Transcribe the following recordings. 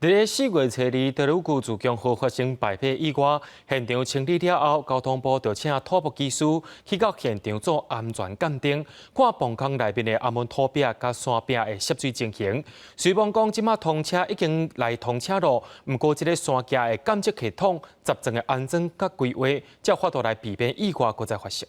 佇咧4月初二，大魯閣自強號發生排火意外，現場清理了後，交通部就請土木技師去到現場做安全鑑定，看磅空內面的頷紋土壁佮山壁的涉水情形。雖罔講這馬通車已經來通車路，毋過這个山崎的監測系統、閘層的安裝佮規劃，才有法度來避免意外閣再發生。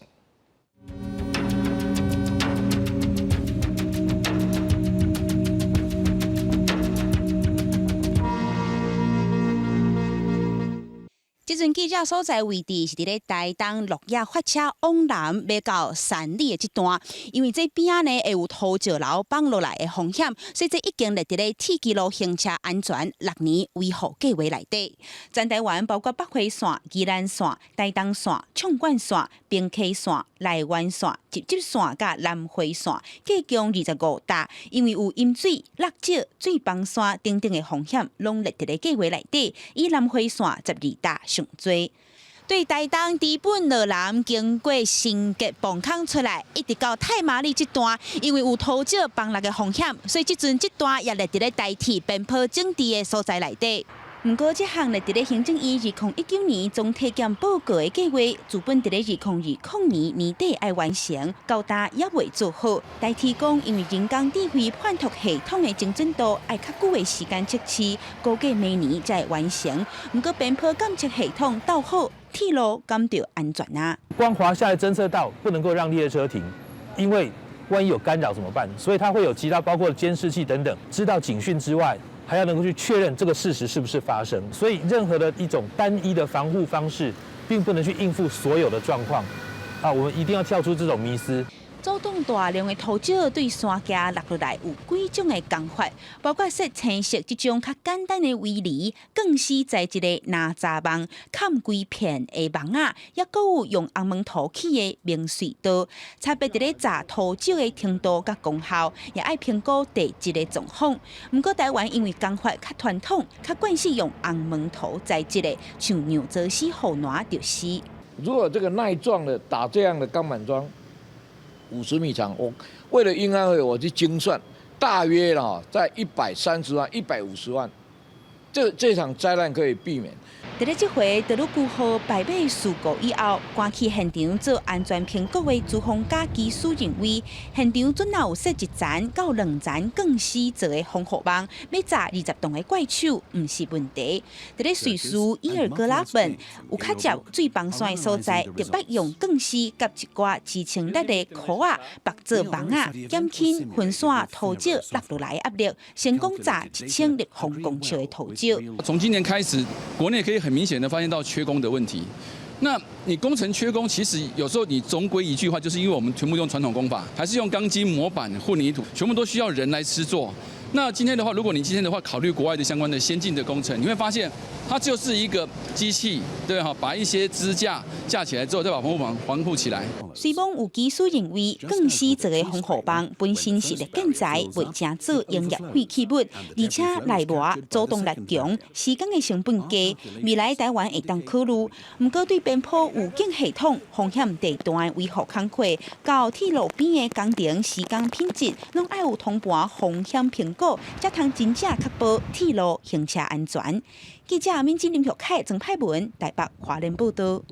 這陣記者所在位置是佇咧台東鹿野發車往南欲到山里的這段，因為這邊仔呢會有土石流崩落來的風險，所以這已經列佇咧鐵枝路行車安全六年維護計劃內底。全台灣包括北回線、宜蘭線、台東線、縱貫線、平溪線、內灣線、集集線佮南迴線，計共25搭，因為有淹水、落石、水崩山等等的風險，攏列佇咧計劃內底。以南迴線12搭上濟。對台東知本落南，經過新吉磅空出來，一直到太麻里這段，因為有土石崩落的風險，所以這陣這段也列佇咧台鐵邊坡整治的所在內底。毋過，這項列佇咧行政院2019年總體檢報告的計劃，原本佇咧2020年年底愛完成，到今猶未做好。台鐵講，因為人工智慧判讀系統的精準度愛較久的時間測試，估計明年才會完成。毋過，邊坡監測系統鬥好，鐵路敢著安全啊？光滑下來偵測到不能夠讓列車停，因為萬一有干擾怎麼辦？所以它會有其他包括監視器等等，知道警訊之外，還要能夠去確認這個事實是不是發生，所以任何的一種單一的防護方式，並不能去應付所有的狀況，啊，我們一定要跳出這種迷思。阻擋大量的土石對山崎落落來有幾種的工法，包括設青色這種較簡單的圍籬，鋼絲材質的藍閘網，崁規片的網仔，抑閣有用紅毛土起的明隧道，差別佇咧閘土石的程度佮功效，也愛評估地質的狀況。毋過台灣因為工法較傳統，較慣勢用紅毛土材質的，像釀造絲護欄就是。如果這個耐撞的打這樣的鋼板樁，50米長，我為了運安會，我去精算，大約啦，在130萬、150萬，這場災難可以避免。佇咧這回大魯閣號排火事故以後，趕去現場做安全評估的朱鴻嘉技師認為，現場準若有設一層到兩層鋼絲做的防護網，欲閘20噸的怪手毋是問題。佇咧瑞士伊爾格拉本有較捷水崩山的所在，特別用鋼絲佮一寡支撐力的箍仔縛做網仔，減輕分散土石落落來的壓力，成功閘1000立方公尺的土石。從今年開始，國內可以很明顯的發現到缺工的問題。那你工程缺工，其實有時候你總歸一句話，就是因為我們全部用傳統工法，還是用鋼筋、模板、混凝土，全部都需要人來施作。那今天的話，如果你今天的話考慮國外的相關的先進的工程，你會發現它就是一個機器，對哈，把一些支架架起來之後，再把防護網防護起來。雖罔有技師認為，鋼絲做的防護網本身是綠建材，袂成做營業廢棄物，而且耐磨、阻擋力強，施工的成本低，未來台灣會當考慮。毋過對邊坡預警系統、風險地段維護工課，到鐵路邊的工程施工品質，攏愛有通盤風險評估，才通真正確保鐵路行車安全。記者敏金林玉凱、曾派文台北花蓮報道。